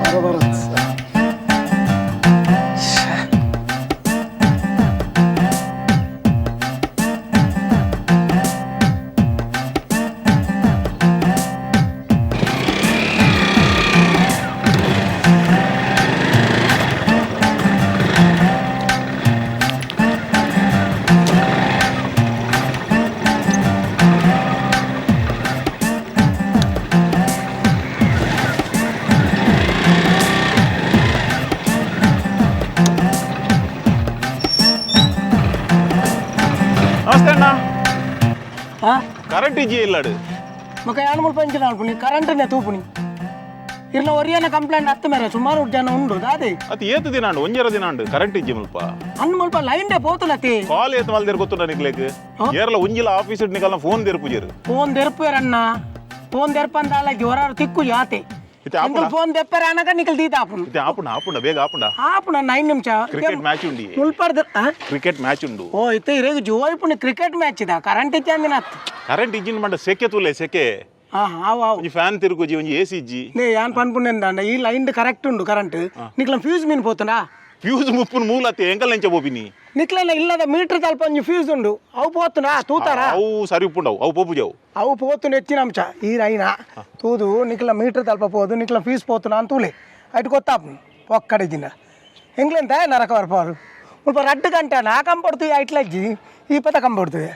ಬರ. ನಮಸ್ತೆ ಅಣ್ಣ. ಹಾ. ಕರೆಂಟ್ ಇಜ್ಜಿ ಇಲ್ಲಡು. ಮಕ್ಕ ಯಾನ್ ಮುಲ್ಪ ಇಂಚಿನ ಅನ್ಪುನಿ ಕರೆಂಟ್ನೇ ತೂಪುನಿ. ಇರ್ನ ಒರಿಯನ ಕಂಪ್ಲೇಂಟ್ ಹತ್ತು ಮೇರೆ ಸುಮಾರು ಜನ ಉಂಡು ದಾದೆ. ಅತ್ ಏತು ದಿನ ಉಂಡು? ಒಂಜರ ದಿನ ಉಂಡು ಕರೆಂಟ್ ಇಜ್ಜಿ ಮುಲ್ಪ. ಅನ್ ಮುಲ್ಪ ಲೈನ್ ಡೇ ಪೋತುಲತಿ. ಕಾಲ್ ಏತ್ ಮಲ್ದೇರ್ ಗೊತ್ತುಂಡ ನಿಕ್ಲೆಗ್? ಏರ್ಲ ಒಂಜಿಲ ಆಫೀಸ್ ನಿಕಲ್ನ ಫೋನ್ ದೇರ್ಪುಜೆರ್. ಫೋನ್ ದೆರ್ಪುವೆರಣ್ಣ, ಫೋನ್ ದೆರ್ಪಂದಾಲ ಜೋರಾರು ತಿಕ್ಕು ಜಾತೆ. ಇತ್ತೆ ಆಪುಂಡ? ಫೋನ್ ದೆಪ್ಪರೆ ಅನಗ ನಿಕಲ್ ದೀತ ಆಪುನು. ಇತ್ತೆ ಆಪುಂಡ? ಆಪುಂಡ, ಬೇಗ ಆಪುಂಡ? ಆಪುಣ 9 ನಿಮಿಷ. ಕ್ರಿಕೆಟ್ ಮ್ಯಾಚ್ ಉಂಡಿ. ಮುಲ್ಪರ್ದ ಕ್ರಿಕೆಟ್ ಮ್ಯಾಚ್ ಉಂಡು. ಓ, ಇತ್ತೆ ಇರೇಗ ಜೋಯ್ಪುನಿ ಕ್ರಿಕೆಟ್ ಮ್ಯಾಚ್ ಇದ ಕರೆಂಟ್ ಇಜ್ಜಂದಿನ ಅತ್ತು. ಕರೆಂಟ್ ಇಜ್ಜಿನ ಮಂಡ ಸೆಕೆ ತೂಲೆ, ಸೆಕೆ. ಹಾ, ಆವು ಆವು. ಒಂಜಿ ಫ್ಯಾನ್ ತಿರುಗುಜಿ, ಒಂಜಿ ಎಸಿ ಇಜ್ಜಿ. ನೇ ಯಾನ್ ಪನ್ಪುನೆಂದಾಂಡ ಈ ಲೈನ್ ಕರೆಕ್ಟ್ ಉಂಡು ಕರೆಂಟ್. ನಿಕ್ಲ ಫ್ಯೂಸ್ ಮೀನ್ ಪೋತುಂಡಾ? ಫ್ಯೂಸ್ ಮುಪ್ಪುನ ಮೂಲತ್ತೆ, ಎಂಕಲ್ ಎಂಚ ಪೋಪಿನಿ? ನಿಕ್ಲನ ಇಲ್ಲದ ಮೀಟರ್ ತಲ್ಪ ಒಂಜಿ ಫ್ಯೂಸ್ ಉಂಡು, ಅವು ಪೋತುಂಡಾ ತೂತಾರ? ಅವು ಸರಿ ಉಪ್ಪುಂಡವು, ಅವು ಪೋಪುಜವು. ಅವು ಪೋತುಂಡು ಹೆಚ್ಚಿನ ಅಂಶ. ಈ ರೈನ ತೂದು ನಿಕ್ಲ ಮೀಟರ್ ತಲ್ಪ ಪೋದು ನಿಕ್ಲ ಫೀಸ್ ಪೋತುಂಡ ಅಂತ ತೂಲೆ, ಅಯ್ಟ್ ಗೊತ್ತಾಪುನು. ಪೊಕ್ಕಡೆ ದಿನ ಎಂಗ್ಲೆಂತ ನರಕ ಬರ್ಪಾರು. ಮುಲ್ಪ ರಡ್ಡು ಗಂಟೆ ನಾ ಕಂಪಡ್ತು ಐಟ್ಲಜ್ಜಿ, ಈ ಪದ ಕಂಪಡ್ತುವೆ.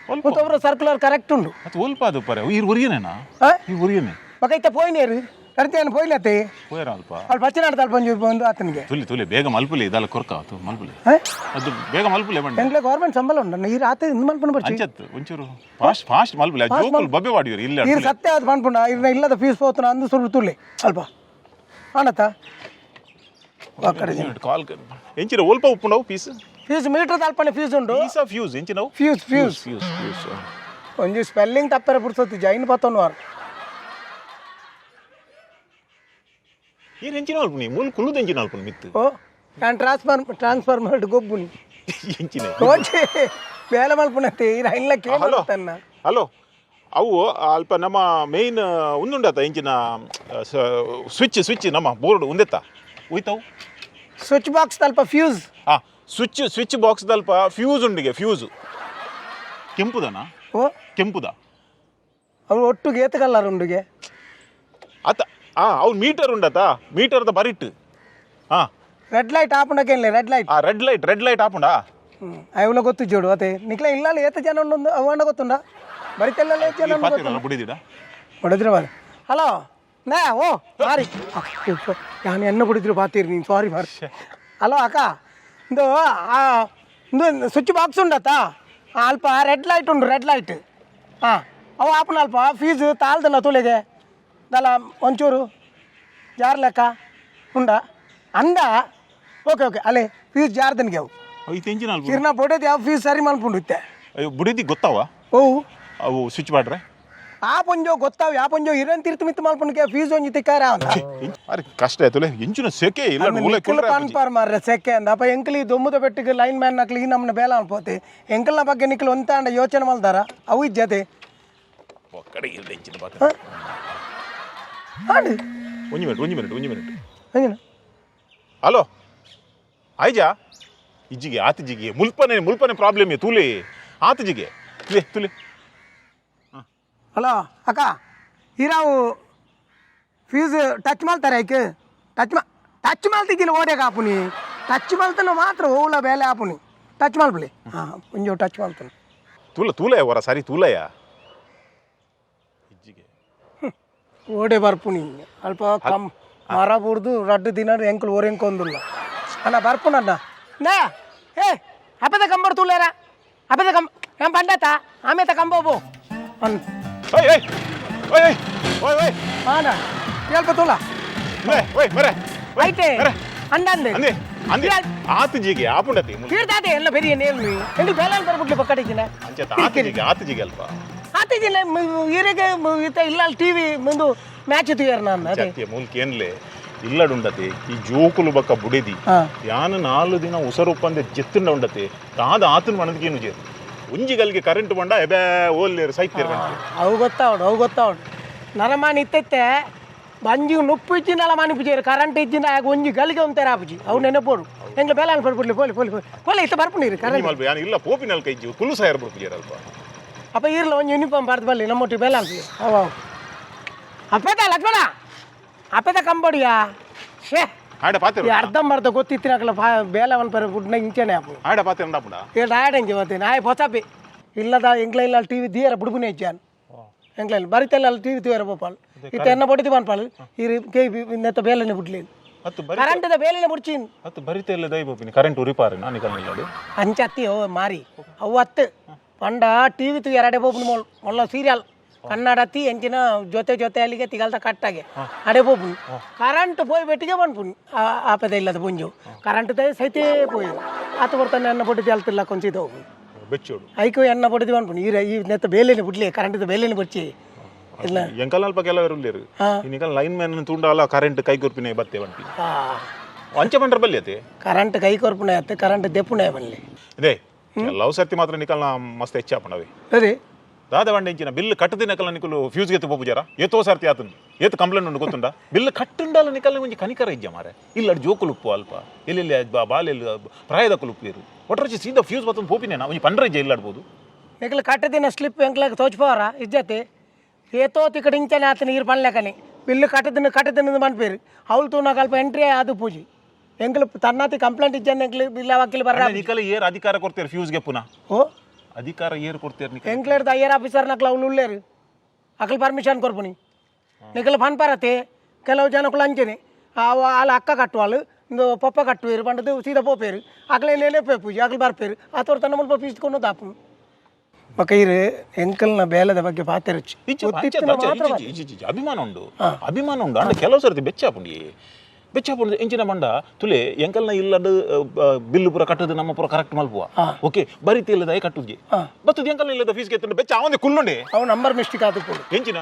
ಮುಲ್ಪ ಸರ್ಕ್ಯುಲರ್ ಕರೆಕ್ಟ್ ಉಂಡು. ಅದು ಒಲ್ಪ ಅದು ಪರೆ ಈ ಒರಿಯನೇನಾ? ಆ? ಈ ಒರಿಯನೆ. ಬೊಕ ಇತ್ತೆ ಪೋಯಿನೇರು ಕಡ್ತೇನು ಪೋಯ್ಲತ್ತೆ. ಪೋಯರ ಅಲ್ಪ. ಅಲ್ಲಿ ಪಚ್ಚನಾಡ ತಲ್ಪ ಒಂಜಿ ಒಂದು ಆತನಿಗೆ. ತುಲಿ ತುಲಿ, ಬೇಗ ಮಲ್ಪುಲಿ, ಇದಲ್ಲ ಕೊರ್ಕ ಅದು ಮಲ್ಪುಲಿ. ಆ? ಅದು ಬೇಗ ಮಲ್ಪುಲೆ ಬಂಡೆ. ಎಂಗ್ಲೆ ಗೌರ್ಮೆಂಟ್ ಸಂಬಳ ಉಂಡು, ಈ ರಾತ್ರಿ ಇಂದು ಮಲ್ಪನ ಬರ್ಚಿ. ಅಂಚತ್ತು ಒಂಚೂರು ಫಾಸ್ಟ್ ಫಾಸ್ಟ್ ಮಲ್ಪುಲೆ, ಆ ಜೋಕುಲು ಬಬ್ಬೆ ವಾಡಿಯರು ಇಲ್ಲ. ನೀರು ಸತ್ಯ ಅದು ಪನ್ಪುಂಡ ಇರ್ನ ಇಲ್ಲದ ಫೀಸ್ ಪೋತುನ ಅಂದು ಸುರು ತುಲೆ ಅಲ್ಪ ಆಣತ ಕಡೆ. ಕಾಲ್ ಎಂಚಿನ ಒಲ್ಪ ಉಪ್ಪುಂಡವು piece? Fees metre ತಲ್ಪನೆ fees ಉಂಡು. Piece of fuse ಎಂಚಿನವು? Fuse fuse. Fuse fuse. ಒಂಜಿ ಸ್ಪೆಲ್ಲಿಂಗ್ ತಪ್ಪರೆ ಪುರ್ಸೊತ್ತು ಜೈನ್ ಪತ್ತೊನ್ವಾರ್. ಈರ್ ಎಂಚಿನ ಅಲ್ಪುನಿ ಮೂಲು ಕುಲ್ಲುದು ಎಂಚಿನ ಅಲ್ಪುನಿ ಮಿತ್ತು? ಓ, ನಾನು ಟ್ರಾನ್ಸ್ಫಾರ್ಮರ್ ಗೊಬ್ಬುನಿ. ಎಂಚಿನ? ಓಚೆ ಬೇಲೆ ಮಲ್ಪುನತ್ತೆ ಈ ಇಲ್ಲ. ಹಲೋ. ಕೇಳ. ಹಲೋ, ಅವು ಅಲ್ಪ ನಮ್ಮ ಮೇಯ್ನ್ ಉಂದುಂಡತ ಎಂಚಿನ ಸ್ವಿಚ್ ಸ್ವಿಚ್ ನಮ್ಮ ಬೋರ್ಡ್ ಉಂದೆತ್ತ ಹೋಯ್ತವು. ಸ್ವಿಚ್ ಬಾಕ್ಸ್ ತಲ್ಪ ಫ್ಯೂಸ್. ಆ switch switch box ದಲ್ಪ ಫ್ಯೂಸ್ ಉಂಡಿಗೆ, ಫ್ಯೂಸ್ ಕೆಂಪುದನಾ? ಓ. ಕೆಂಪುದ. ಅವು ಒಟ್ಟು ಏತ್ ಕಲ್ಲರ್ ಉಂಡುಗೆ. ಅತ್ತ ಆ ಅವು ಮೀಟರ್ ಉಂಡತ, ಮೀಟರ್ದ ಬರಿಟ್ಟು ಹಾ. ರೆಡ್ ಲೈಟ್ ಆಪುಂಡಕೇನ್ಲೆ ರೆಡ್ ಲೈಟ್? ಆ red light, red light ಆಪುಂಡಾ? ಅವುಲ ಗೊತ್ತು ಜೋಡು ಅತೆ. ನಿಕ್ಲ ಇಲ್ಲ ಏತ ಜನ ಉಂಡು ಅವು ಗೊತ್ತುಂಡ ಬರಿತೆಲ್ಲ ಏತ್ ಜನ ಉಂಡು ಗೊತ್ತುಂಡ? ಬುಡಿದಿಡ. ಹೊಡೆದ್ರೆ ಬಾರ. ಹಲೋ ನಾ ಓ ಸಾರಿ, ನಾನು ಎನ್ನ ಕುಡಿದ್ರು ಬಾತೀರಿ ನೀನು, ಸಾರಿ ಬಾರ್. ಹಲೋ ಅಕ್ಕ, ಇಂದು ಆ ಇಂದು ಸ್ವಿಚ್ ಬಾಕ್ಸ್ ಉಂಡತ್ತ, ಅಲ್ಪ ರೆಡ್ ಲೈಟ್ ಉಂಡು, ರೆಡ್ ಲೈಟ್. ಹಾಂ, ಅವು ಆಪನ ಅಲ್ಪ ಫೀಸ್ ತಾಳ್ದಲ್ಲ ತುಳಿಗೆ ದಲ್ಲ ಒಂಚೂರು ಜಾರ್ ಲೆಕ್ಕ ಉಂಡ ಅಂದ. ಓಕೆ ಓಕೆ, ಅಲ್ಲೇ ಫೀಸ್ ಜಾರ್ದನ್ಗೆ ಅವು. ಇದು ಎಂಜಿನ್ ಅಲ್ಪ. ಇರ್ನ ಬೊಡೇದು ಯಾವ ಫೀಸ್ ಸರಿ ಮಲ್ಪುಂಡು ಇತ್ತೆ. ಅಯ್ಯೋ, ಬುಡಿದಿ ಗೊತ್ತಾವ? ಓ. ಅವು ಸ್ವಿಚ್ ಮಾಡ್ರೆ. ಆ ಪೊಂಜೋ ಗೊತ್ತಾವ್, ಯಾ ಪೊಂಜೋ ಇರನ್ ತಿರ್ತು ಮಿತ್ತು ಮಲ್ಪುಂಡಿಗೆ ಫೀಸ್ ಒಂಜಿ ತಿಕ್ಕಾರ ಅಂತ. ಅರೆ ಕಷ್ಟ ಆಯ್ತು, ಎಂಚಿನ ಸೆಕೆ ಇಲ್ಲ ಮೂಲೆ ಕುಲ್ರೆ ಆಪುಜಿ. ಪನ್ಪಾರ್ ಮಾರ್ರೆ ಸೆಕೆ ಅಂದ. ಅಪ್ಪ ಎಂಕಲಿ ದೊಮ್ಮದ ಬೆಟ್ಟಿಗೆ ಲೈನ್ ಮ್ಯಾನ್ ನಕ್ಲಿ ಈ ನಮ್ಮನ್ನ ಬೇಲ ಅನ್ಪೋತೆ. ಎಂಕಲ್ನ ಬಗ್ಗೆ ನಿಕ್ಲು ಒಂತಾಂಡ ಯೋಚನೆ ಮಲ್ದಾರ ಅವು ಇಜ್ಜತೆ. ಒಕ್ಕಡೆ ಇಲ್ಲ ಎಂಚಿನ ಬಾತ. ಹಾಡು. ಒಂಜಿ ಮಿನಿಟ್, ಒಂಜಿ ಮಿನಿಟ್, ಒಂಜಿ ಮಿನಿಟ್. ಅಂಜಿನ. ಹಲೋ, ಆಯ್ಜಾ ಇಜ್ಜಿಗೆ ಆತಿಜಿಗೆ ಮುಲ್ಪನೆ ಮುಲ್ಪನೆ ಪ್ರಾಬ್ಲಮ್ ತೂಲೆ ಆತಿಜಿಗೆ ತುಲೆ ತುಲೆ. ಹಲೋ ಅಕ್ಕ, ಈರಾವು ಫೀಸ್ ಟಚ್ ಮಲ್ತಾರೆ ಐಕ್ ಟಚ್ ಮಾ ಟಚ್ ಮಲ್ತಿದ್ದೀನಿ ಓಡ್ಯಾಗ ಆಪುನಿ. ಟಚ್ ಮಲ್ತನ ಮಾತ್ರ ಓಲ ಬೇಲೆ ಆಪುನಿ. ಟಚ್ ಮಲ್ಪಲಿ. ಹಾಂ, ಒಂಜಿ ಟಚ್ ಮಲ್ತನ. ತೂಲ ತೂಲಯ ವರ ಸರಿ ತೂಲಯ ಇಜ್ಜಿಗೆ. ಓಡೆ ಬರ್ಪುನಿ ಅಲ್ಪ ಕಮ್ ಮರ ಬುಡ್ದು ರಡ್ಡು ದಿನ ಎಂಕುಲು ಓರೆಂಕೊಂದುಲ್ಲ ಅಣ್ಣ. ಬರ್ಪುನಣ್ಣ ನಾ. ಏ ಅಪದ ಕಂಬರ್ ತೂಲೇರ ಅಪದ ಕಂ ನಮ್ಮ ಬಂಡತ ಆಮೇತ ಕಂಬೋಬು ಅನ್. ಓಯ್ ಓಯ್ ಓಯ್ ಓಯ್ ಓಯ್ ಓಯ್. ಆನ ಹೇಳ್ಪ ತೂಲ. ಮರೆ ಓಯ್ ಮರೆ. ಐತೆ. ಮರೆ. ಅಂದಂದೆ. ಅಂದೆ ಅಂದೆ ಆತಿಜಿಗೆ ಆಪುಂಡತಿ. ತೀರ್ದಾದೆ ಎಲ್ಲ பெரிய நேம் ಎಂಕುಲು ಬೇಲಾನ್ ಬರ್ಬಿಟ್ಲಿ ಪಕ್ಕಡಿಜಿನ. ಅಂಚೆ ಆತಿಜಿಗೆ ಆತಿಜಿಗೆ ಅಲ್ಪ. ಆತಿಜಿಲ್ಲ ಇರಗೆ ಇತ್ತ ಇಲ್ಲ ಟಿವಿ ಮುಂದು ಮ್ಯಾಚ್ ತೂಯರ್ ನಾನು ಅದೇ. ಚತ್ತಿಯ ಮೂಲಕ ಏನ್ಲೆ ಇಲ್ಲಡುಂಡತಿ ಈ ಜೋಕುಲು ಬಕ್ಕ ಬುಡಿದಿ. ಯಾನ 4 ದಿನ ಉಸರುಪ್ಪಂದೆ ಜೆತ್ತುಂಡ ಉಂಡತಿ ತಾದ ಆತನ ಮನದಿಗೇನು ಜೇರು ಒಂಜಿ ಗಲ್ಗೆ ಕರೆಂಟ್ ಬಂಡ ಎಬೆ ಓಲ್ಲೇರು ಸೈತೇರು ಬಂಡ. ಅವು ಗೊತ್ತಾವಡು, ಅವು ಗೊತ್ತಾವಡು. ನರಮಾನಿ ಇತ್ತೈತೆ ಬಂಜಿ ನುಪ್ಪು ಇಚ್ಚಿಂದಲ್ಲ ಮನಿಪುಜೇರು ಕರೆಂಟ್ ಇಚ್ಚಿಂದ ಆಗ ಒಂಜಿ ಗಳಿಗೆ ಒಂತರ ಆಪುಜಿ ಅವು ನೆನಪೋಡು ಎಂಗ್ಲ ಬೇಲಾನ್ ಪಡ್ಬಿಡ್ಲಿ ಪೋಲಿ ಪೋಲಿ ಪೋಲಿ ಪೋಲಿ ಇತ್ತ ಬರ್ಪುನೀರು ಕರೆಂಟ್ ಮಲ್ಪ ಯಾನ್ ಇಲ್ಲ ಪೋಪಿನಲ್ ಕೈಜಿ ಕುಲ್ಲು ಸಾಯರ್ ಬಿಡ್ಪುಜೇರು ಅಲ್ಪ. ಅಪ್ಪ ಈರ್ಲ ಒಂಜಿ ಯೂನಿಫಾರ್ಮ್ ಬರ್ದು ಬಲ್ಲಿ ನಮ್ಮೊಟ್ಟಿಗೆ ಬೇಲಾನ್ ಅವ ಅಪ್ಪೇದ ಲಕ್ಷ್ಮಣ ಅಪ್ಪೇದ ಕಂಬೋಡಿಯಾ ಶೇ. ಆಡ ಪಾತೆ. ಈ ಅರ್ಧಂಬರ್ಧ ಗೊತ್ತಿತ್ತಿನಕಲ ಬೇಲವನ್ ಪರ ಗುಡ್ನ ಇಂಚನೆ ಅಪ್ಪು. ಆಡ ಪಾತೆ ಉಂಡಾಪುಂಡ. ಏಳು ಆಡಂಗೆ ಮತ್ತೆ ನಾಯಿ ಹೊಸಪಿ ಇಲ್ಲದ ಎಂಗ್ಲ ಇಲ್ಲ ಟಿವಿ ದಿಯರ ಬುಡುಬುನೆ ಇಚ್ಚಾನ್ ಎಂಗ್ಲ ಇಲ್ಲ ಬರಿತೆಲ್ಲ ಟಿವಿ ತಿಯರ ಬೋಪಾಲ್ ಇತ್ತ ಎನ್ನ ಬಡಿತಿ ಪನ್ಪಾಲ್ ಈ ಕೆ ನೆತ್ತ ಬೇಲನೆ ಬಿಡ್ಲಿ. ಹತ್ತು ಬರಿ. ಕರೆಂಟದ ಬೇಲನೆ ಬಿಡ್ಚಿನ್. ಹತ್ತು ಬರಿತೆ ಇಲ್ಲ ದೈ ಬೋಪಿನಿ ಕರೆಂಟ್ ಉರಿಪಾರೆ ನಾನು ಇಲ್ಲಡು. ಅಂಚತ್ತಿ ಓ ಮಾರಿ ಅವು ಅತ್ತು ಪಂಡ ಟಿವಿ ತುಯರ ಅಡೆ ಬೋಪುನಿ ಮೊಲ್ ಮೊಲ್ಲ ಸೀರಿಯಲ್ ಕನ್ನಡ ತಿ ಎಂಚಿನ ಜೊತೆ ಜೊತೆ ಅಲ್ಲಿಗೆ ತಿಗಲ್ದ ಕಟ್ಟಾಗೆ ಅಡೆ ಪೋಪುನಿ ಕರೆಂಟ್ ಪೋಯ್ ಬೆಟ್ಟಿಗೆ ಪನ್ಪುನಿ ಆಪದ ಇಲ್ಲದ ಪುಂಜು ಕರೆಂಟ್ ಸೈತೇ ಪೋಯಿ ಆತ ಬರ್ತಾನೆ ಎನ್ನ ಪೊಟ್ಟಿ ಅಲ್ತಿಲ್ಲ ಕೊಂಚ ಇದು ಹೋಗು. ಬೆಚ್ಚೋಡು. ಐಕು ಎನ್ನ ಪೊಡಿದು ಪನ್ಪುನಿ ಈ ಈ ನೆತ್ತ ಬೇಲೇನೆ ಬಿಡ್ಲಿ ಕರೆಂಟ್ ಬೇಲೇನೆ ಬುಡ್ಚಿ ಇಲ್ಲ. ಎಂಕಲ್ ಅಲ್ಪ ಕೆಲವರು ಉಲ್ಲೇರು. ನಿಕಲ್ ಲೈನ್ ಮ್ಯಾನ್ ತೂಂಡಾಲ ಕರೆಂಟ್ ಕೈ ಕೊರ್ಪಿನ ಬತ್ತೆ ಬಂಟಿ. ಅಂಚೆ ಬಂಡ್ರ ಬಲ್ಲಿ ಅತೆ. ಕರೆಂಟ್ ಕೈ ಕೊರ್ಪುಣೆ ಅತ್ತೆ ಕರೆಂಟ್ ದೆಪ್ಪುಣೆ ಬಲ್ಲಿ. ಇದೇ ಕೆಲವು ಸರ್ತಿ ಮಾತ್ರ ನಿಕಲ್ನ ಮಸ್ತ್ ಹೆಚ್ಚಾಪಣವೆ. ಅದೇ. ದಾದ ಬಂಡೆ ಇಂಚಿನ ಬಿಲ್ ಕಟ್ಟದಿನ ಕಲ್ಲ ನಿಕಲು ಫ್ಯೂಸ್ ಗೆತ್ತು ಪೋಪುಜಾರ ಏತೋ ಸರ್ತಿ ಆತನು ಏತು ಕಂಪ್ಲೇಂಟ್ ಉಂಡು ಗೊತ್ತುಂಡ ಬಿಲ್ ಕಟ್ಟುಂಡಾಲ ನಿಕಲ್ ಒಂಜಿ ಕನಿಕರ ಇಜ್ಜ ಮಾರೆ ಇಲ್ಲ ಜೋಕುಲು ಉಪ್ಪು ಅಲ್ಪ ಎಲ್ಲೆಲ್ಲಿ ಬಾಲೆಲ್ಲಿ ಪ್ರಾಯದ ಕುಲುಪ್ಪು ಒಟ್ಟರಚಿ ಸೀದಾ ಫ್ಯೂಸ್ ಬತ್ತೊಂದು ಪೋಪಿನೇನಾ ಒಂಜಿ ಪಂಡ್ರ ಇಜ್ಜ ಇಲ್ಲಾಡ್ಬೋದು. ನಿಕಲ್ ಕಟ್ಟದಿನ ಸ್ಲಿಪ್ ಎಂಕ್ಲಾಗ ತೋಚ್ಪೋರ ಇಜ್ಜತೆ ಏತೋ ತಿಕಡೆ ಇಂಚನೆ ಆತನ ನೀರು ಪನ್ಲೆಕನೆ ಬಿಲ್ಲು ಕಟ್ಟದಿನ ಕಟ್ಟದಿನ ಪನ್ಪೇರು ಅವಳು ತೂನಾಗ ಅಲ್ಪ ಎಂಟ್ರಿ ಅದು ಪೂಜಿ ಎಂಕ್ಲು ತನ್ನಾತಿ ಕಂಪ್ಲೇಂಟ್ ಇಜ್ಜನ್ ಎಂಕ್ಲು ಬಿಲ್ಲ ವಕೀಲ್ ಬರ್ರ. ನಿಕಲ ಏರ್ ಅಧಿಕಾರ ಕೊಡ್ತೀರ ಫ್ಯೂಸ್ಗೆ ಪುನಃ? ಓ. ಅಧಿಕಾರ ಏರ್ ಕೊಡ್ತೀರ ನಿಕಲ್? ಎಂಕ್ಲೇರ್ದ ಐಯರ್ ಆಫೀಸರ್ ನಕ್ಲ ಅವ್ಲು ಉಳ್ಳೇರು ಅಕಲ್ ಪರ್ಮಿಷನ್ ಕೊರ್ಪುನಿ ನಿಕಲ್ ಪನ್ಪಾರತೆ ಕೆಲವು ಜನಕ್ಕಳು ಅಂಚನೆ ಆಲ ಅಕ್ಕ ಕಟ್ಟುವಾಳು ಇಂದು ಪಪ್ಪ ಕಟ್ಟುವೇರು ಪಂಡದು ಸೀದಾ ಪೋಪೇರು ಅಕಲೆ ಲೇಲೆ ಪೂಜೆ ಅಕಲ್ ಬರ್ಪೇರು ಆತೋರ್ ತನ್ನ ಮುಲ್ಪ ಪೀಸ್ಕೊಂಡು ದಾಪು ಬಕೈರು ಎಂಕಲ್ನ ಬೇಲದ ಬಗ್ಗೆ ಪಾತೆರುಚಿ. ಇಜ್ಜಿ, ಅಂಚೆ, ಅಂಚೆ, ಇಜ್ಜಿ, ಇಜ್ಜಿ, ಇಜ್ಜಿ, ಅಭಿಮಾನ ಉಂಡು ಅಭಿಮಾನ ಉಂಡು ಅಂಡ ಕೆಲವು ಸರ್ತಿ ಬೆಚ್ಚಾಪುಂಡಿ ಬೆಚ್ಚಾಪುಂಡು ಎಂಚಿನ ಮಂಡ ತುಲೆ ಎಂಕಲ್ನ ಇಲ್ಲದ ಬಿಲ್ಲು ಪೂರ ಕಟ್ಟದು ನಮ್ಮ ಪೂರ ಕರೆಕ್ಟ್ ಮಲ್ಪುವ ಓಕೆ ಬರಿತಿ ಇಲ್ಲದ ಕಟ್ಟುಜಿ ಬತ್ತದ ಎಂಕಲ್ನ ಇಲ್ಲದ ಫೀಸ್ ಗೆತ್ತುಂಡು ಬೆಚ್ಚ ಅವಂದೆ ಕುಲ್ಲುಂಡೆ. ಅವು ನಂಬರ್ ಮಿಸ್ಟೇಕ್ ಆದು ಎಂಚಿನ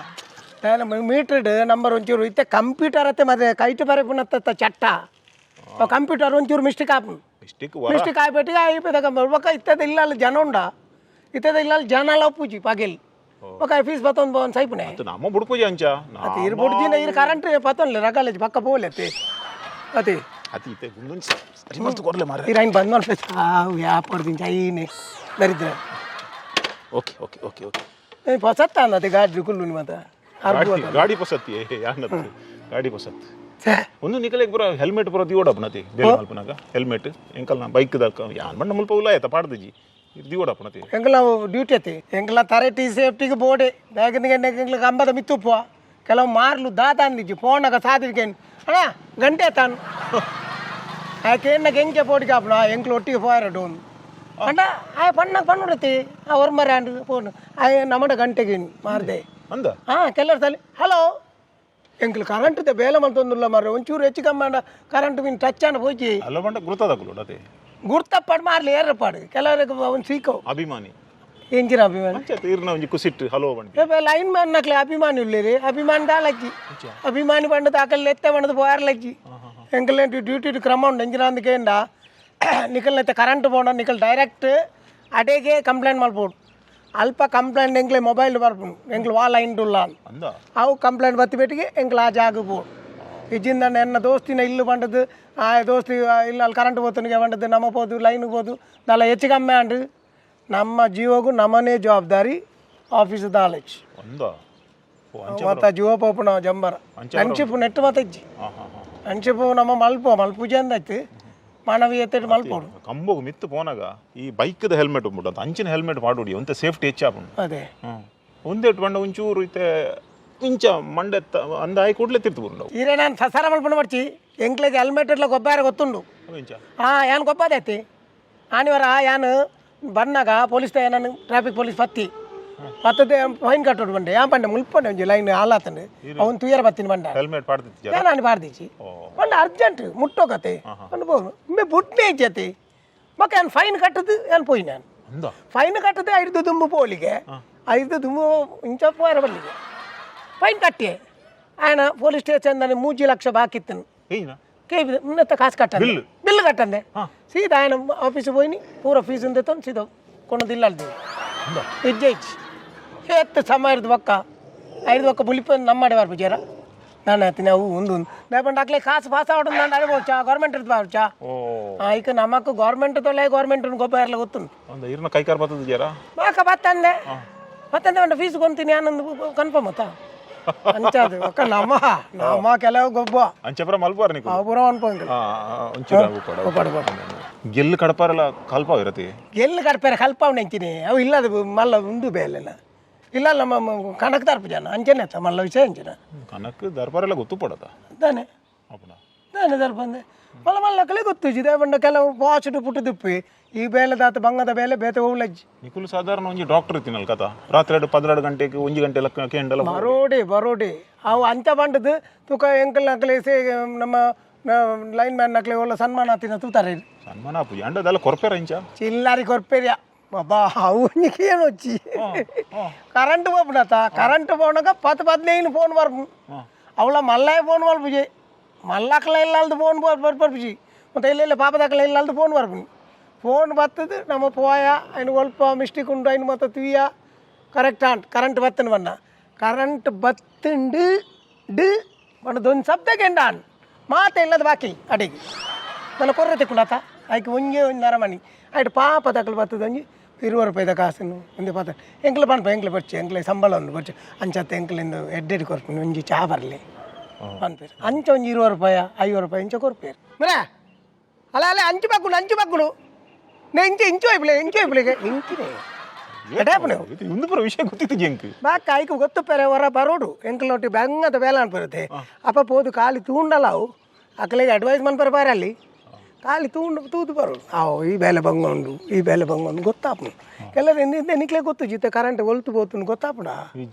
ಮೀಟರ್ಡ್ ನಂಬರ್ ಒಂಚೂರು ಇತ್ತೆ ಕಂಪ್ಯೂಟರ್ ಅತ್ತೆ ಮತ್ತೆ ಕೈಟ್ ಬರೆಪುನತ್ತ ಚಟ್ಟ ಕಂಪ್ಯೂಟರ್ ಒಂಚೂರು ಮಿಸ್ಟೇಕ್ ಆಪುಂಡು. ಮಿಸ್ಟೇಕ್. ಮಿಸ್ಟೇಕ್ ಆಗಿಬಿಟ್ಟು అయిపోయి ఒక ಇತ್ತದ ಇಲ್ಲ ಅಲ್ಲಿ ಜನ ಉಂಡ ಇತ್ತದ ಇಲ್ಲ ಅಲ್ಲಿ ಜನ ಅಲ್ಲ ಪೂಜಿ ಪಗೆಲ್ ఒక ಫೀಸ್ ಬತ್ತೊಂದು ಬೋನ್ ಸೈಪುನೆ. ನಮ್ಮ ಬುಡ್ಪುಜಿ ಅಂಚ. ಅತಿ ಇರು ಬುಡ್ದಿನ ಇರು ಕರೆಂಟ್ ಪತ್ತೊಂದ್ಲೆ ರಗಾಲೇಜ್ ಪಕ್ಕ ಪೋಲೆ ಅತಿ. ಅತಿ ಇತ್ತೆ ಗುಂಡೊಂಜಿ ಸರಿ ಮಸ್ತ್ ಕೊರ್ಲೆ ಮಾರ್ರೆ. ಇರು ಐನ್ ಬಂದ್ ಮಲ್ಪೆ ವ್ಯಾಪಾರ ಐನೆ ದರಿದ್ರ. Okay okay okay okay. ಪೊಸತ್ತ ಅಂದತೆ ಗಾಡಿ ಕುಲ್ಲು ನಿಮ್ಮ ಗಾಡಿ ಗಾಡಿ ಪೊಸತ್ತಿ ಯಾನತ್ತು ಗಾಡಿ ಪೊಸತ್ ಒಂದು ನಿಕಲೆಗ್ ಪೂರ ಹೆಲ್ಮೆಟ್ ಪೂರ ದಿವಡಪ್ಪನತಿ ಬೇಲೆ ಮಲ್ಪನಾಗ ಹೆಲ್ಮೆಟ್ ಎಂಕಲ್ನ ಬೈಕ್ ದಕ್ಕ ಯಾನ್ ಬಣ್ಣ ಮುಲ್ಪ ಉಲ್ಲ ಆಯ್ತಾ ಪಾಡ್ದಜಿ ದಿವಡಪ್ಪನತಿ. ಎಂಕಲ್ನ ಡ್ಯೂಟಿ ಅತಿ ಎಂಕಲ್ನ ತರಟಿ ಸೇಫ್ಟಿಗೆ ಬೋಡೆ ಬ್ಯಾಗಿನ ಎಂಕ್ಲ ಕಂಬದ ಮಿತ್ತುಪ್ಪುವ ಕೆಲವು ಮಾರ್ಲು ದಾತ ಅಂದಿಜ್ಜಿ ಫೋನಾಗ ಸಾಧಿಕೆ ಅಣ್ಣ ಗಂಟೆ ತಾನು ಆಕೆ ಎನ್ನಕ್ಕೆ ಎಂಕೆ ಪೋಟಿಗೆ ಆಪುಣ ಎಂಕ್ಲು ಒಟ್ಟಿಗೆ ಪೋಯರ ಡೋನ್ ಅಣ್ಣ ಆಯ ಪಣ್ಣಗೆ ಪಣ್ಣುಡತಿ ಆ ಒರ್ಮರೆ ಅಂಡ್ ಫೋನ್ ಆಯ ನಮ್ಮಡ ಗಂಟೆಗೆ ಮಾರ್ದೆ. ಅಂದ. ಹಾಂ ಕೆಲವರು ತಲೆ ಹಲೋ ಎಂಕ್ಲು ಕರೆಂಟ್ ಬೇಲೆ ಮಲ್ತೊಂದುಲ್ಲ ಮಾರ್ರೆ ಒಂಚೂರು ಹೆಚ್ಚು ಕಮ್ಮಿ ಕರೆಂಟ್ ಮೀನ್ ಟಚ್ ಆಂಡ ಪೋಜಿ. ಅಲ್ಲ ಬಂಡ ಗುರುತದಕುಲು ಅದೇ. ಗುರ್ತಪ್ಪಾಡು ಮಾರ್ಲಿ ಏರಪ್ಪಾಡು ಕೆಲವರಿಗೆ ಒಂದು ಸೀಕೋ. ಅಭಿಮಾನಿ. ಎಂಜಿನ ಅಭಿಮಾನಿ. ಅಂಚೆ ತೀರ್ನ ಒಂಜಿ ಕುಸಿಟ್ಟು ಹಲೋ ಬಂಡಿ. ಲೈನ್ ಮ್ಯಾನ್ ನಕ್ಲೆ ಅಭಿಮಾನಿ ಉಳ್ಳೇರಿ ಅಭಿಮಾನಿ ದಾಲಜ್ಜಿ ಅಭಿಮಾನಿ ಬಂಡದ ಅಕಲ್ ಎತ್ತೆ ಬಂಡದ ಪೋಯರ್ಲಜ್ಜಿ ಎಂಕಲ್ ಡ್ಯೂಟಿ ಕ್ರಮ ಉಂಡು ಎಂಜಿನ ಅಂದಕೇಂಡ ನಿಕಲ್ನೈತೆ ಕರೆಂಟ್ ಪೋಂಡ ನಿಕಲ್ ಡೈರೆಕ್ಟ್ ಅಡೇಗೆ ಕಂಪ್ಲೇಂಟ್ ಮಲ್ಪೋಡು ಅಲ್ಪ ಕಂಪ್ಲೇಂಟ್ ಎಂಕ್ಲೆ ಮೊಬೈಲ್ ಬರ್ಪುಂಡು ಎಂಕ್ಲು ವಾ ಲೈನ್ ಉಲ್ಲ ಅಂದ. ಅವು ಕಂಪ್ಲೇಂಟ್ ಬತ್ತಿ ಬೆಟ್ಟಿಗೆ ಎಂಕ್ಲು ಆ ಜಾಗ ಪೋಡು ಇಜ್ಜಿಂದ ಎನ್ನ ದೋಸ್ತಿನ ಇಲ್ಲು ಬಂಡದು ಆ ದೋಸ್ತಿ ಇಲ್ಲ ಅಲ್ಲಿ ಕರೆಂಟ್ ಪೋತನಿಗೆ ಬಂಡದು ನಮ್ಮ ಪೋದು ಲೈನ್ ಪೋದು ದಾಲ ಹೆಚ್ಚು ಕಮ್ಮಿ ಅಂಡು ನಮ್ಮ ಜೀವಗೂ ನಮ್ಮನೇ ಜವಾಬ್ದಾರಿ ಆಫೀಸ್ ದಾಲೇಜ್. ಅಂದ ಓ ಅಂಚೆ. ಮತ್ತ ಜೀವ ಪೋಪುನ ಜಂಬರ ಫ್ರೆಂಡ್ಶಿಪ್ ನೆಟ್ ಮತ್ತ ಇಜ್ಜಿ. ಹಾ ಹಾ ಹಾ. ಫ್ರೆಂಡ್ಶಿಪ್ ನಮ್ಮ ಮಲ್ಪು ಮಲ್ಪುಜೆ ಅಂದಾಯ್ತು ಮಾನವೀಯತೆ ಮಲ್ಪೋಡು. ಕಂಬೋಗು ಮಿತ್ತು ಪೋನಾಗ ಈ ಬೈಕ್ದ ಹೆಲ್ಮೆಟ್ ಉಂಟು ಅಂತ ಅಂಚಿನ ಹೆಲ್ಮೆಟ್ ಮಾಡೋಡಿ ಒಂತ ಸೇಫ್ಟಿ ಹೆಚ್ಚಾಪುಂಡು. ಅದೇ. ಹ್ಞೂ ಒಂದೇಟ್ ಬಂಡ ಒಂಚೂರು ಇತ್ತೆ ಇಂಚ ಮಂಡೆತ್ತ ಅಂದ ಆಯ್ ಕೂಡಲೇ ತಿರ್ತು ಬುಂಡವು. ಈರೆ ನಾನು ಸಸಾರ ಮಲ್ಪುಂಡು ಮರ್ಚಿ ಎಂಕ್ಲೆಗ್ ಹೆಲ್ಮೆಟ್ ಇಟ್ಲ ಗೊಬ್ಬರ ಗೊತ್ತುಂಡು. ಇಂಚ. ಹಾಂ ಯಾನ್ ಗೊಬ್ಬಾದೈತಿ ಆನಿವಾರ ಯಾನ್ ಬನ್ನಾಗ ಪೊಲೀಸ್ ನಾನು ಟ್ರಾಫಿಕ್ ಪೊಲೀಸ್ ಪತ್ತಿ ಪತ್ತದೆ ಫೈನ್ ಕಟ್ಟೋಡು ಬಂಡೆ ಯಾನ್ ಪಂಡೆ ಮುಲ್ಪಂಡೆ ಒಂಜಿ ಲೈನ್ ಹಾಲಾತಂಡೆ ಅವನು ತುಯರ ಬತ್ತಿನ ಬಂಡ. ಹೆಲ್ಮೆಟ್ ಪಾಡ್ದಿತ್ತು. ನಾನು ಬಾರ್ದಿಚ್ಚಿ ಪಂಡ ಅರ್ಜೆಂಟ್ ಮುಟ್ಟೋಕತೆ ಪಂಡ ಬೋನು ಇಂಬೆ ಬುಟ್ನೇ ಇಜ್ಜತಿ ಬೊಕ್ಕ ಯಾನ್ ಫೈನ್ ಕಟ್ಟದು ಯಾನ್ ಪೋಯಿ ನಾನು. ಅಂದ. ಫೈನ್ ಕಟ್ಟದೆ ಐದು ದುಂಬು ಪೋಲಿಗೆ ಐದು ದುಂಬು ಇಂಚ ಪೋಯರ ಬಲ್ಲಿಗೆ ಫೈನ್ ಕಟ್ಟಿ ఆయన ಪೊಲೀಸ್ ಸ್ಟೇಷನ್ 3 ಲಕ್ಷ ಬಾಕಿ ಇತ್ತನು. ಏನ? ಕೆ ಇನ್ನತ್ತ ಕಾಸು ಕಟ್ಟಂದೆ. ಬಿಲ್? ಬಿಲ್ ಕಟ್ಟಂದೆ ಸೀದಾ ఆయన ಆಫೀಸ್ పోయి ಪೂರ ಫೀಸ್ ತಂದು ಸೀದಾ ಕೊಣದಿಲ್ಲ ಅಲ್ದಿ. ಅಂದ. ಇಜ್ಜೆ ಇಜ್ಜಿ ಎತ್ತು ಸಮ ಇರ್ದು ಬೊಕ್ಕ ಐದು ಬೊಕ್ಕ ಬುಲಿಪ ನಮ್ಮಡೆ ಬರ್ಪುಜಾರ. ನಾನು ಆತೀನಿ ಅವು ಒಂದು ಒಂದು ಅಕ್ಲೆ ಕಾಸು ಪಾಸ್ ಆವడం ನಾನು ಅನುಭವಿಸಾ ಗೌರ್ಮೆಂಟ್ ಇರ್ತಾವಚಾ. ಓ. ಈಗ ನಮಕ್ ಗೌರ್ಮೆಂಟ್ ತೊಲೆ ಗೌರ್ಮೆಂಟ್ ಗೊಬ್ಬರ ಎಲ್ಲ ಗೊತ್ತುಂಟು. ಒಂದು ಇರ್ನ ಕೈಕಾರ್ ಬರ್ತದ ಜರ. ಬಾಕ ಬತ್ತಂದೆ ಬತ್ತಂದೆ ಒಂದು ಫೀಸ್ ಕೊಂತೀನಿ ಆನಂದ್ ಕನ್ಫರ್ಮ್ ಅತ್ತ ಅಂಚಾದು ಒಕ್ಕ ನಮ್ಮ ನಮ್ಮ ಕೆಲವು ಗೊಬ್ಬ. ಅಂಚಪುರ ಮಲ್ಪಾರ ನೀಕು. ಅವು ಪೂರ ಅನ್ಪಂಗಿಲ್ಲ. ಒಂಚೂರು ಉಪ್ಪಾಡ. ಗೆಲ್ಲು ಕಡಪಾರೆಲ್ಲ ಕಲ್ಪ ಇರತಿ. ಎಲ್ಲಿ ಕಡ್ಪೇರೆ ಕಲ್ಪಾವ್ ನೆಂಚಿನಿ ಅವು ಇಲ್ಲ, ಅದು ಮಲ್ಲ ಉಂಡು ಬೇಲೆನ ಇಲ್ಲ, ನಮ್ಮ ಕಣಕ್ ತರ್ಪು ಜನ ಅಂಚನೆ ಅತ್ತ ಮಲ್ಲ ವಿಷಯ ಅಂಚಿನ. ಕನಕ್ ದರ್ಬಾರೆಲ್ಲ ಗೊತ್ತು ಪಡತ. ತಾನೆ. ಅಪ್ಪಣ. ತಾನೆ ದರ್ಪಂದೆ ಮಲ್ಲ ಮಲ್ಲ ಕಲೆ ಗೊತ್ತು ಇದೇ ಬಂಡ ಕೆಲವು ಪಾಚಿಟ್ಟು ಪುಟ್ಟು ತಿಪ್ಪಿ ಈ ಬೇಲೆ ದಾತ ಬಂಗದ ಬೇಲೆ ಬೇತೆ ಹೋಗ್ಲಜ್ಜಿ. ನಿಕುಲು ಸಾಧಾರಣ ಒಂಜಿ ಡಾಕ್ಟರ್ ಇತ್ತಿನಲ್ ಕಥ ರಾತ್ರಿ 12 ಗಂಟೆಗೆ 1 ಗಂಟೆ ಲಕ್ಕ ಕೇಂಡಲ. ಬರೋಡಿ ಬರೋಡಿ ಅವು ಅಂಚ ಬಂಡದು ತುಕ ಎಂಕಲ್ ನಕಲೆ ಸೇ ನಮ್ಮ ಲೈನ್ ಮ್ಯಾನ್ ನಕಲೆ ಒಳ್ಳೆ ಸನ್ಮಾನ ಆತಿನ ತೂತಾರೆ. ಸನ್ಮಾನ ಆಪುಜಿ ಅಂಡದಲ್ಲ ಕೊರ್ಪೇರ ಇಂಚ. ಚಿಲ್ಲಾರಿ ಕೊರ್ಪೇರಿಯ ಬಾಬಾ ಅವು ಏನು వచ్చಿ ಕರೆಂಟ್ పోపుಡತ ಕರೆಂಟ್ పోనక 10 15 ಫೋನ್ ಬರ್ಪು ಅವಳ ಮಲ್ಲಾಯ ಫೋನ್ ಬರ್ಪುಜಿ ಮಲ್ಲಕ್ಕಲ ಇಲ್ಲಲ್ದು ಫೋನ್ ಬರ್ಪುಜಿ ಮತ್ತು ಇಲ್ಲ ಇಲ್ಲ ಪಾಪದಕ್ಕಲ ಇಲ್ಲಲ್ದು ಫೋನ್ ಬರ್ಪುನಿ ಫೋನ್ ಬತ್ತದು ನಮ್ಮ ಪೋಯ ಐನು ಒಲ್ಪ ಮಿಸ್ಟೇಕ್ ಉಂಡು ಐನು ಮತ್ತು ತುಯ್ಯ correct on current ಬತ್ತನ ಬಣ್ಣ ಕರೆಂಟ್ ಬತ್ತುಂಡು ಡು ಬಣ್ಣದೊಂದು ಶಬ್ದಕ್ಕೆ ಎಂಡಾನ್ ಮಾತೆ ಇಲ್ಲದ ಬಾಕಿ ಅಡಿಗೆ ನನ್ನ ಕೊರ್ರೆ ತಿಕ್ಕೊಂಡಾತ ಐಕ್ ಒಂಜೆ ಒಂಜಿ ಅರಮನಿ ಐಟ್ ಪಾಪ ತಕಲು ಬತ್ತದ ಒಂಜಿ 20 ರೂಪಾಯಿದ ಕಾಸುನು ಒಂದು ಪಾತ ಎಂಕ್ಲ ಪನ್ಪ ಎಂಕ್ಲ ಬಚ್ಚು ಎಂಕ್ಲೆ ಸಂಬಳ ಒಂದು ಬಚ್ಚು ಅಂಚತ್ತ ಎಂಕ್ಲಿಂದು ಎಡ್ಡೆಡ್ ಕೊರ್ಪುನಿ ಒಂಜಿ ಚಾ ಬರಲಿ ಪನ್ಪೇರು ಅಂಚ ಒಂಜಿ 20 ರೂಪಾಯಿ 50 ರೂಪಾಯಿ ಇಂಚ ಕೊರ್ಪೇರು ಮರ ಅಲ್ಲ ಅಲ್ಲ ಅಂಚು ಬಗ್ಗುಡು ಅಂಚು ಬಗ್ಗುಡು ನೇ ಇಂಚು ಇಂಚು ಐಪ್ಲೆ ಇಂಚು ಐಪ್ಲೆಗೆ ಇಂಚಿನೇ ಎಡಾಪುನೆ. ಇಂದು ಪುರ ವಿಷಯ ಗೊತ್ತಿತ್ತು ಜಂಕ್. ಬಾಕ ಐಕ್ ಗೊತ್ತು ಪೆರೆ ಹೊರ ಬರೋಡು ಎಂಕ್ಲೊಟ್ಟಿ ಬಂಗದ ಬೇಲೆ ಅನ್ಪರುತ್ತೆ ಅಪ್ಪ ಪೋದು ಖಾಲಿ ತೂಂಡಲ್ಲ ಅವು ಅಕ್ಕಲಿಗೆ ಅಡ್ವೈಸ್ ಮನ್ಪರ ಬಾರಲ್ಲಿ ಖಾಲಿ ತೂಂಡು ತೂದು ಬರೋಡು ಅವು ಈ ಬೇಲೆ ಬಂಗ ಉಂಡು ಈ ಬೇಲೆ ಬಂಗ ಉಂಡು ಗೊತ್ತಾಪುನು ಕೆಲವರು ಎಂದ ನಿಕ್ಲೆ ಗೊತ್ತು ಜಿತ್ತ ಕರೆಂಟ್ ಒಲ್ತು ಪೋತುನು ಗೊತ್ತಾಪುಡ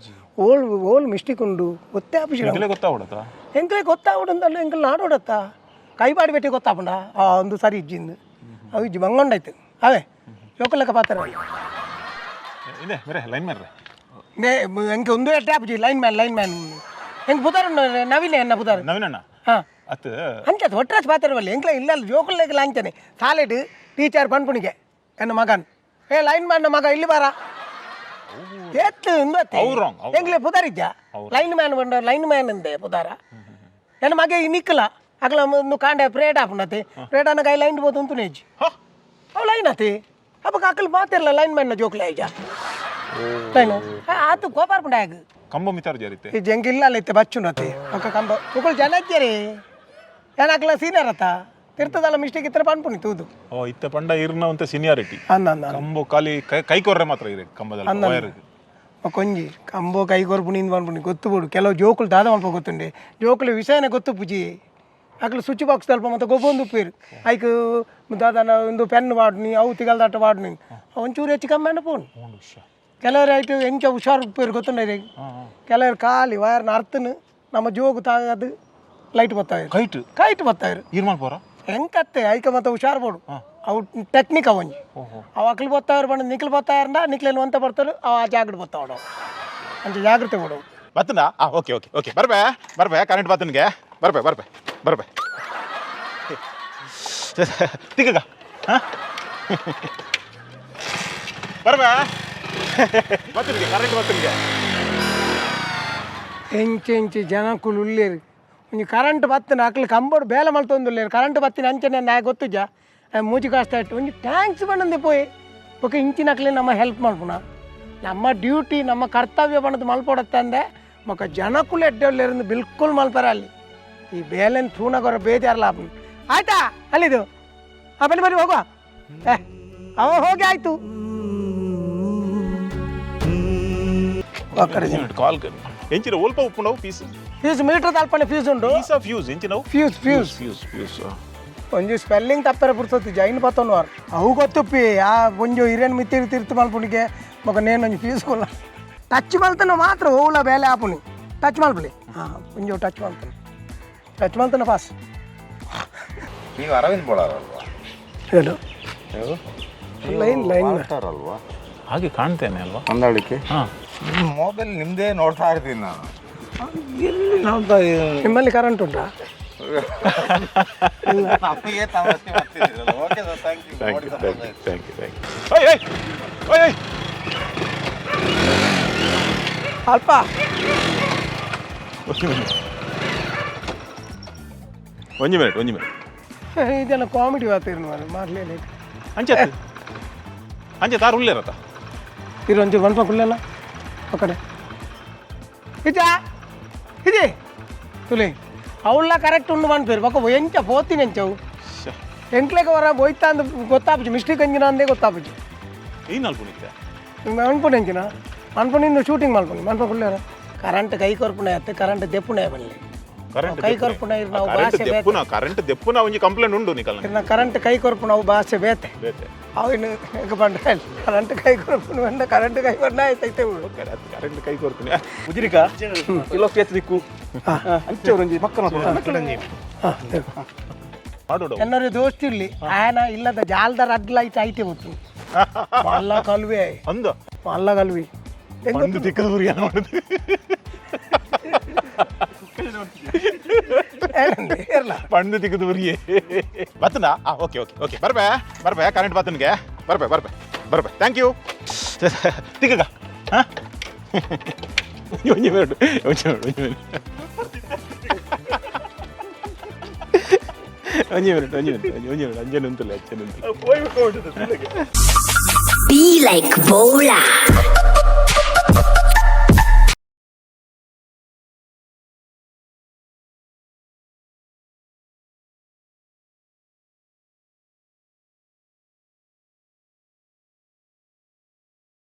ಓಲ್ ಓಲ್ ಮಿಸ್ಟೇಕ್ ಉಂಡು ಗೊತ್ತೇ ಆಪುಜಿ. ನಿಕಲೆ ಗೊತ್ತಾವಡತ. ಎಂಕ್ಲೆ ಗೊತ್ತಾವಡು ಎಂಕಲ್ ನಾಡೋಡತ್ತ ಕೈಪಾಡಿ ಬೆಟ್ಟಿ ಗೊತ್ತಾಪುಂಡ ಆ ಒಂದು ಸರಿ ಇಜ್ಜಿಂದು ಅವು ಇಜ್ಜಿ ಬಂಗೊಂಡಾಯ್ತು ಅವೇ ಜೋಕುಲೆಕ್ಕ ಪಾತ್ರ. ಇದೆ ಮೇರೆ ಲೈನ್ ಮೇರೆ. ನೇ ಎಂಕೆ ಒಂದು tap G line man line man ಎಂಕ್ ಪುದಾರ್ ಉಂಡು ನವೀನ ಎನ್ನ ಪುದಾರ್. ನವೀನಣ್ಣ. ಹಾಂ. ಅತ್. ಅಂಚೆ ಒಟ್ರಾಸ್ ಪಾತ್ರ ಎಂಕ್ಲ ಇಲ್ಲ ಜೋಕುಲೆಗ್ ಅಂಚನೆ ಸಾಲೆಡ್ ಟೀಚರ್ ಪನ್ಪುಣಿಗೆ ಎನ್ನ ಮಗನ್ ಏ ಲೈನ್ ಮ್ಯಾನ್ ಮಗ ಇಲ್ಲಿ ಬಾರ ಏತ್ ಅವ್ರು wrong, ಅವ್ರು ಎಂಕ್ಲೆ ಪುದಾರಿಜ್ಜ ಲೈನ್ ಮ್ಯಾನ್ ಬಂಡ ಲೈನ್ ಮ್ಯಾನ್ ಅಂದೆ ಪುದಾರ ಎನ್ನ ಮಗ ಈ ನಿಕ್ಕಲ ಅಗಲ ಒಂದು ಕಾಂಡೆ ಪ್ರೇಟ್ ಆಪುಂಡತೆ ಪ್ರೇಟ್ ಅನ್ನ ಕೈ ಲೈನ್ ಬೋದು ಉಂಟು ನೇಜಿ. ಅವು ಲೈನ್ ಆತಿ ಅಪ್ಪ ಅಕ್ಕಲ್ ಮಾತಿರಲ್ಲ ಲೈನ್ ಮ್ಯಾನ್ ಜೋಕ್ಲೆ ಐಜ ಲೈನ್ ಆತು ಕೋಪಾರ್ಪುಂಡ ಆಗ. ಕಂಬ ಮಿತಾರ್ ಜರಿತೆ. ಈ ಜಂಕ್ ಇಲ್ಲ ಅಲ್ಲ ಇತ್ತೆ ಬಚ್ಚುನತಿ ಒಕ್ಕ ಕಂಬ ಉಕುಲು ಜನ ಇದ್ದೀರಿ ಏನಾಕ್ಲ ಸೀನಿಯರ್ ಅತ್ತ ತಿರ್ತದಲ್ಲ ಮಿಸ್ಟೇಕ್ ಇತ್ತರ ಪನ್ಪುನಿ ತೂದು. ಓ ಇತ್ತ ಪಂಡ ಇರ್ನ ಅಂತ ಸೀನಿಯಾರಿಟಿ. ಅಂದ ಅಂದ. ಕಂಬ ಖಾಲಿ ಕೈ ಕೊರ್ರೆ ಮಾತ್ರ ಇರೆ ಕಂಬದಲ್ಲಿ ವೈರ್. ಒಂಜಿ ಕಂಬೋ ಕೈ ಕೊರ್ಪುನಿ ಇಂದ್ ಪನ್ಪುನಿ ಗೊತ್ತು ಬೋಡು ಕೆಲವು ಜೋಕುಲು ದಾದ ಮಲ್ಪ ಗೊತ್ತುಂಡೆ ಜೋಕುಲು ವಿಷಯನೇ ಗೊತ್ತು ಪುಜಿ ಅಕ್ಲು ಸ್ವಿಚ್ ಬಾಕ್ಸ್ ತಲ್ಪ ಮತ್ತೆ ಗೊಬ್ಬೊಂದು ಉಪ್ಪೇರು ಐಕ್ ದಾದನ ಒಂದು ಪೆನ್ ವಾಡ್ನಿ ಅವು ತಿಗಲ್ದಾಟ ವಾಡ್ನಿ ಒಂಚೂರು ಹೆಚ್ಚು ಕಮ್ಮಿ ಪೋನು. ಕೆಲವರು ಐಟು ಎಂಚ ಹುಷಾರು ಉಪ್ಪೇರು ಗೊತ್ತುಂಡೆ ಕೆಲವರು ಖಾಲಿ ವೈರ್ನ ಅರ್ತನು ನಮ್ಮ ಜೋಗು ತಾಗದು ಲೈಟ್ ಬತ್ತಾಯಿರು. ಕೈಟ್. ಕೈಟ್ ಬತ್ತಾಯಿರು. ಇರ್ಮಾಲ್ ಪೋರ. ಹೆಂಕತ್ತೆ ಐಕ ಮತ್ತೆ ಹುಷಾರು ಬೋಡು ಅವು ಟೆಕ್ನಿಕ್ ಅವಂಜಿ ಅವು ಅಕ್ಲು ಬತ್ತಾಯಿರು ಬಂದು ನಿಕ್ಲು ಬತ್ತಾಯಿರಂಡ ನಿಕ್ಲೇನು ಅಂತ ಬರ್ತಾರೆ ಅವು ಆ ಜಾಗಡ್ ಬತ್ತಾವಡು ಅಂಚ ಜಾಗ್ರತೆ ಬೋಡು. ಬತ್ತನಾ ಆ okay okay okay ಬರ್ಬೆ ಬರ್ಬೆ current ಬತ್ತನಿಗೆ ಬರ್ಬೆ ಬರ್ಬೆ ಬರ್ಬೆ ತಿಕ್ಕಗ ಹಾಂ ಬರ್ಬೆ ಬತ್ತನಿಗೆ ಕರೆಂಟ್ ಬತ್ತನಿಗೆ. ಎಂಚೆ ಎಂಚೆ ಜನಕ್ಕುಲು ಉಲ್ಲೇರು ಒಂಜಿ ಕರೆಂಟ್ ಬತ್ತಿನ ಅಕ್ಲು ಕಂಬೋಡು ಬೇಲೆ ಮಲ್ತೊಂದುಲ್ಲೇರು ಕರೆಂಟ್ ಬತ್ತಿನ ಅಂಚನೆ ನಾ ಗೊತ್ತುಜ ಮೂಜಿ ಕಾಸ್ತ ಇಟ್ಟು ಒಂಜಿ thanks ಬಂದಂದೆ ಪೋಯೆ ಬೊಕ ಇಂಚಿನ ಅಕ್ಲೆ ನಮ್ಮ ಹೆಲ್ಪ್ ಮಲ್ಪುನ ನಮ್ಮ ಡ್ಯೂಟಿ ನಮ್ಮ ಕರ್ತವ್ಯ ಬಣ್ಣದ ಮಲ್ಪೊಡತ್ತಂದೆ ಮೊಕ ಜನಕ್ಕುಲು ಎಡ್ಡೆಲ್ಲೇರಂದು ಬಿಲ್ಕುಲ್ ಮಲ್ಪರ ಅಲ್ಲಿ ಈ ಬೇಲೆನ್ ತೂನಗೊರ ಬೇಜಾರಲ್ಲ ಆಯ್ತಾ ಅಲ್ಲಿದು ಆ ಬನ್ನಿ ಬನ್ನಿ ಹೋಗುವ ಅವ ಹೋಗಿ ಆಯ್ತು ಕಾಲ್ ಎಂಚಿನ ಒಲ್ಪ ಉಪ್ಪುಂಡವು piece fuse metre ತಲ್ಪನೆ fuse ಉಂಡು piece of fuse ಎಂಚಿನವು fuse fuse fuse fuse. ಒಂಜಿ ಸ್ಪೆಲ್ಲಿಂಗ್ ತಪ್ಪರೆ ಪುರ್ಸೊತ್ತು ಜೈನ್ ಪತ್ತೊಂದು ಅವು ಗೊತ್ತುಪ್ಪಿ ಆ ಒಂಜಿ ಹಿರಿಯನ್ ಮಿತ್ತಿರಿ ತಿರ್ತು ಮಲ್ಪುಣಿಗೆ ಮಗ ನೇನು ಒಂಜಿ ಫ್ಯೂಸ್ ಕೊಲ್ಲ ಟಚ್ ಮಲ್ತನ ಮಾತ್ರ ಹೋಗ್ಲ ಬೇಲೆ ಆಪುನಿ ಟಚ್ ಮಲ್ಪುಲಿ ಹಾಂ ಒಂಜಿ ಟಚ್ ಮಲ್ತನ ಟಚ್ ಮಲ್ತನ ಪಾಸ್. ನೀವು ಅರವಿಂದ್ ಬೋಳಾರಲ್ವಾ? ಹೇಳು ಲೈನ್ ಲೈನ್ ಅಲ್ವಾ ಹಾಗೆ ಕಾಣ್ತೇನೆ ಅಲ್ವಾ? ಹೊಂದಾಣಿಕೆ. ಹಾಂ. ನಿಮ್ಮ ಮೊಬೈಲ್ ನಿಮ್ಮದೇ ನೋಡ್ತಾ ಇರ್ತೀನಿ ನಾನು ಎಲ್ಲಿ ನೋಡ್ತಾ ನಿಮ್ಮಲ್ಲಿ ಕರೆಂಟ್ ಉಂಟಾ? ನಮಗೆ ತಮಾಷೆ ಮಾಡ್ತಿದ್ದೀರಲ್ಲ. Okay sir, thank you. Thank you thank you thank you thank you. ಓಯ್ ಓಯ್ ಓಯ್ ಓಯ್. ಅಲ್ಪ. ಒಂಜಿ ಮಿನಿಟ್, ಒಂಜಿ ಮಿನಿಟ್. ಇದೆಲ್ಲ ಕಾಮಿಡಿ ವಾತಿರ್ನು ಮಾರ್ರೆ, ಮಾರ್ಲೇನೆ. ಅಂಚೆ ಅಂಚೆ ತಾರು ಉಲ್ಲೇರತ್ತ. ಇರು, ಒಂಚೂರು ಒನ್ಪ ಕುಲ್ಲೆಲ್ಲ ಒಕ್ಕಡೆ ಇಜಾ ಇದೆ ತುಲೆ ಅವಳ ಕರೆಕ್ಟ್ ಉಂಡು ಪನ್ಪೇರು ಬೊಕ್ಕ ಎಂಚ ಪೋತಿನ ಎಂಚವು. ಎಂಕ್ಲೆಗ್ ವರ ಬೋಯ್ತಾ ಅಂದ್ ಗೊತ್ತಾಪುಜಿ, ಮಿಸ್ಟೇಕ್ ಅಂಜಿನ ಅಂದೇ ಗೊತ್ತಾಪುಜಿ. ಈ ನಾಲ್ಕು ನಿತ್ತೆ. ಮನ್ಪುಂಡು ಎಂಚಿನ ಮನ್ಪುಂಡು, ಇನ್ನು ಶೂಟಿಂಗ್ ಮಲ್ಪುಂಡು ಮನ್ಪ ಕುಲ್ಲೇರ. ಕರೆಂಟ್ ಕೈ ಕೊರ್ಪುಣೆ ಅತ್ತೆ, ಕರೆಂಟ್ ದೆಪ್ಪುಣೆ ಬನ್ನಿ. ಕರೆಂಟ್ ಕೈ ಕೊರ್ಪುಣ ಇರ್ ನಾವು ಕರೆಂಟ್ ಭಾಷೆ ಬೇತೆ. ದೆಪ್ಪುನ, ಕರೆಂಟ್ ದೆಪ್ಪುನ ಒಂಜಿ ಕಂಪ್ಲೇಂಟ್ ಉಂಡು ನಿಕಲ್ನ. ಇರ್ನ ಕರೆಂಟ್ ಕೈ ಕೊರ್ಪುಣ ಅವು ಭಾಷೆ ಬೇತೆ. ಬೇತೆ. ಅವು ಇನ್ನು ಎಂಕ ಪಂಡ ಕರೆಂಟ್ ಕೈ ಕೊರ್ಪುಣ ಪಂಡ ಕರೆಂಟ್ ಕೈ ಕೊರ್ನ ಆಯ್ತು ಐತೆ. ಕರೆಂಟ್ ಕೈ ಕೊರ್ಪುನ. ಉಜಿರಿಕ ಇಲ್ಲ ಕೇತ್ ದಿಕ್ಕು ಅಂಚೆ ಒಂಜಿ ಮಕ್ಕಳ. ಹಾಂ. ಮಾಡೋಡು. ಎನ್ನರು ದೋಸ್ತಿ ಇಲ್ಲಿ ಆಯನ ಇಲ್ಲದ ಜಾಲ್ದ ರಡ್ ಲೈಟ್ ಐತೆ ಗೊತ್ತು, ಮಲ್ಲ ಕಲ್ವೆ. ಅಂದ. ಮಲ್ಲ ಕಲ್ವಿ. ಒಂದು ತಿಕ್ಕದ ಬುರಿಯ ಮಾಡುದು. ಇರ್ಲ. ಪಂಡು ತಿಕ್ಕದ ಬುರಿಯೇ ಬತ್ತನಾ? ಆ, ಓಕೆ ಓಕೆ ಓಕೆ, ಬರ್ಬೆ ಬರ್ಬೆ, ಕರೆಂಟ್ ಬತ್ತನ್ಗೆ ಬರ್ಬೆ ಬರ್ಬೆ ಬರ್ಬೆ. Thank you. ತಿಕ್ಕಗ. ಹಾಂ, ಒಂಜಿ ಮಿನಿಟ್, ಒಂಜಿ ಮಿನಿಟ್, ಒಂಜಿ ಮಿನಿಟ್, ಒಂಜಿ ಮಿನಿಟ್, ಒಂಜಿ ಮಿನಿಟ್, ಒಂಜಿ ಮಿನಿಟ್. ಅಂಜೆ ನಿಂತಲ್ಲ, ಅಂಚೆ ನಿಂತಲ್ಲ. Be like Bola.